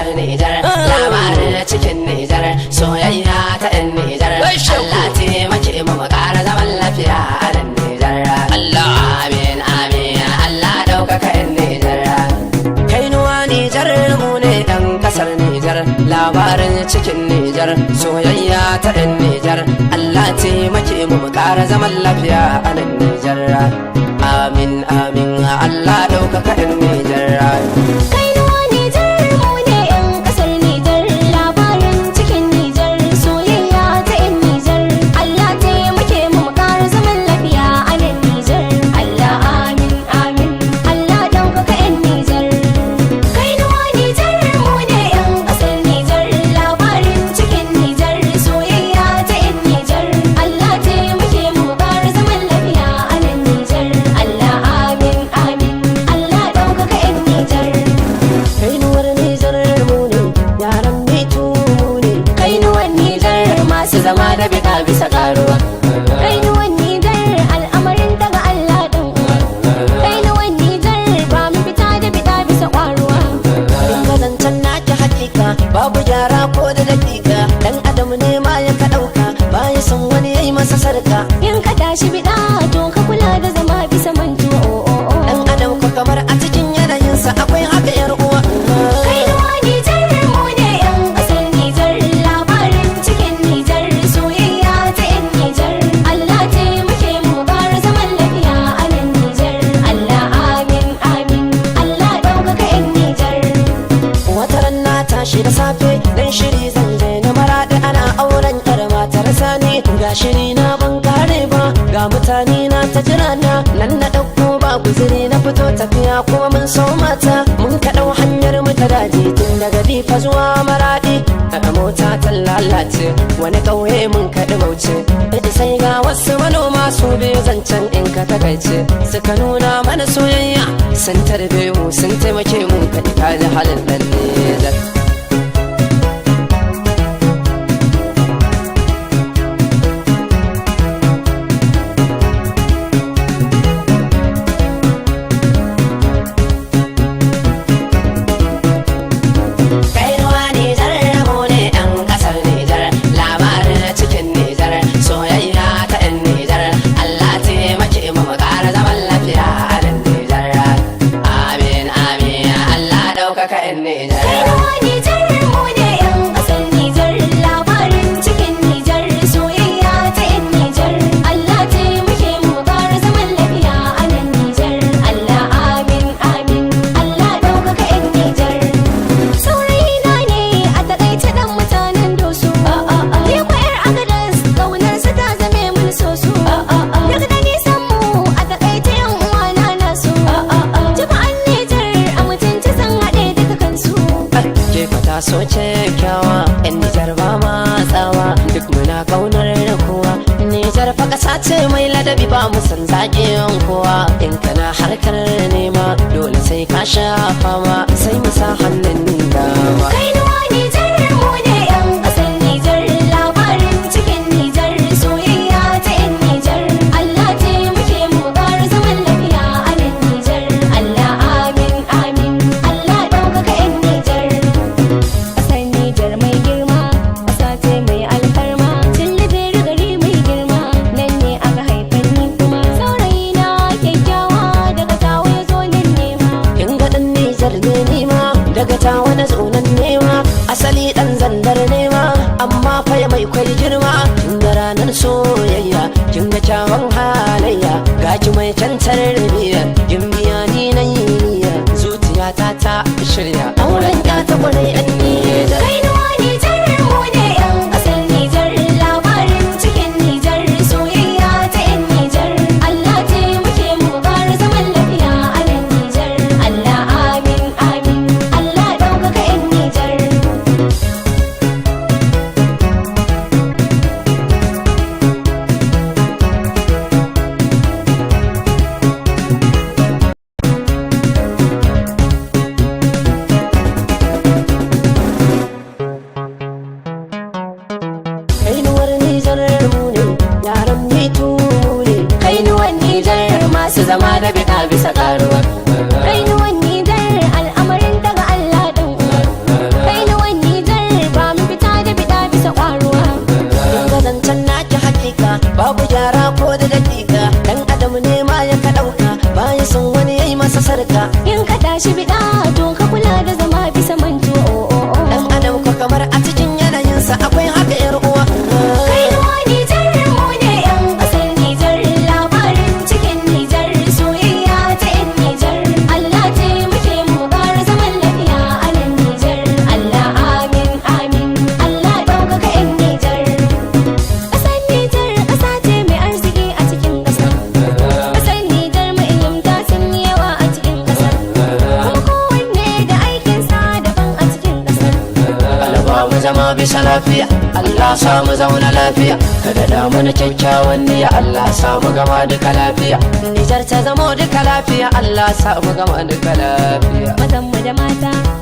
Kasar Nijar, labarin cikin Nijar, soyayya ta 'yan Nijar. Allah taimake mu mu ƙara zaman lafiya a nan Nijar. Allah amin amin, Allah ɗaukaka 'yan Nijar. Kainuwa Nijar, mu ne ɗan ƙasar Nijar, labarin cikin Nijar, soyayya ta 'yan Nijar. Allah taimake mu mu ƙara zaman lafiya a nan Nijar. Amin amin, Allah ɗaukaka 'yan Nijar. Kainuwa Nijar, mu ne 'yan ƙasar Nijar, labarin cikin Nijar, soyayya ta 'yan Nijar. Allah taimake mu mu ƙara zaman lafiya a nan Nijar. Allah amin amin, Allah ɗaukaka 'yan Nijar. Kainuwa Nijar, mu ne 'yan ƙasar Nijar, labarin cikin Nijar, soyayya ta 'yan Nijar. Allah taimake mu mu ƙara zaman lafiya a nan Nijar. Allah amin amin, Allah ɗaukaka 'yan Nijar. Kainuwar Nijar, mu ne yaran mitu, mu ne. Kainuwan Nijar, masu zama da bida bisa karuwa. Kainuwan Nijar, al'amarin daga Allah ɗan uwa. Kainuwan Nijar, ba mu fita da bida bisa kwaruwa. In ga zancen naki hakika babu gyara ko da dakika, dan adam ne ma ya ka dauka baya san wani yayi masa sarka. In ka tashi bida, to ka kula da zama bisa mantuwa, o o o. Dan adam ko kamar a cikin yanayinsa akwai haka, yar uwa. Kainuwa Nijar, mu ne 'yan ƙasar Nijar, labarin cikin Nijar, soyayya ta 'yan Nijar. Allah taimake mu ƙara zaman lafiya a nan Nijar. Allah amin amin, Allah ɗaukaka 'yan Nijar. Wata ran na tashi da safe dan shiri zan je na Maraɗi, ana auren yar matar Sani. Ga shiri na ban kare ba, ga mutane na ta jira na nan, na ɗauko ba guziri na fito tafiya, kuma mun so mata mun ka ɗau hanyar mu ta daji tun daga Difa zuwa Maraɗi. A mota ta lalace wani ƙauye, mun kaɗi bauchi, sai ga wasu manoma su biyu, zancen in ka takaice suka nuna mana soyayya, sun tarbe mu, sun taimake mu. Kaɗi ka ji halin ɗan Nijar. Kainuwa Nijar, mu ne ɗan ƙasar Nijar, labarin cikin Nijar, soyayya ta 'yan Nijar. Allah taimake mu mu ƙara zaman lafiya a nan Nijar. Amin amin, Allah ɗaukaka 'yan Nijar. Kainuwa Nijar, mu ne 'yan ƙasar Nijar, labarin cikin Nijar, soyayya ta 'yan Nijar. Allah taimake mu mu ƙara zaman lafiya a nan Nijar. Allah amin amin, Allah ɗaukaka 'yan Nijar. Saurayina ne a taƙaice ɗan mutanen Doso. Ni kwa 'yar Agadas, ƙaunarsa ta zame mun soso. Duk da nisan mu, a taƙaice 'yan uwana na so. Jama'an Nijar a mutunci sun haɗe duka kansu. Ke fata so kyakkyawa, 'yan Nijar ba ma tsawa, duk muna kaunar kowa. Nijar fa ƙasa ce mai ladabi, ba mu san zaƙin kowa. In kana harkar nema, dole sai ka sha fama, sai mu sa hannun dama. Kainuwa Nijar, mu ne 'yan ƙasar Nijar, labarin cikin Nijar, soyayya ta 'yan Nijar. Allah taimake mu mu ƙara zaman lafiya a nan Nijar. Allah amin amin, Allah ɗaukaka 'yan Nijar. Ƙasar Nijar mai girma, ƙasa ce mai alfarma, Tillaberi gari mai girma, nan ne aka haifan ni kuma. Saurayina kyakkyawa daga Tawa ya zo nan nema. Kin ga ɗan Nijar ne nima, daga Tawa na zonan nema, asali ɗan Zandar nema, amma fa ya mai kwai girma. Kin ga ranar soyayya, kin ga kyawun halayya, ga ki mai kyan tarbiyya, kin biya ni na yi niyya, zuciyata ta shirya auren ya ta kwarai ɗan Nijar. Kainuwa Nijar, mu ne 'yan ƙasar Nijar, labarin cikin Nijar, soyayya ta 'yan Nijar. Allah taimake mu mu ƙara zaman lafiya a nan Nijar. Allah amin amin, Allah ɗaukaka 'yan Nijar. zama bisa lafiya. Allah sa mu zauna lafiya, ka daɗa mana kyakkyawan niyya. Allah sa mu gama duka lafiya, Nijar ta zamo duka lafiya. Allah sa mu gama duka lafiya. Mazanmu da mata.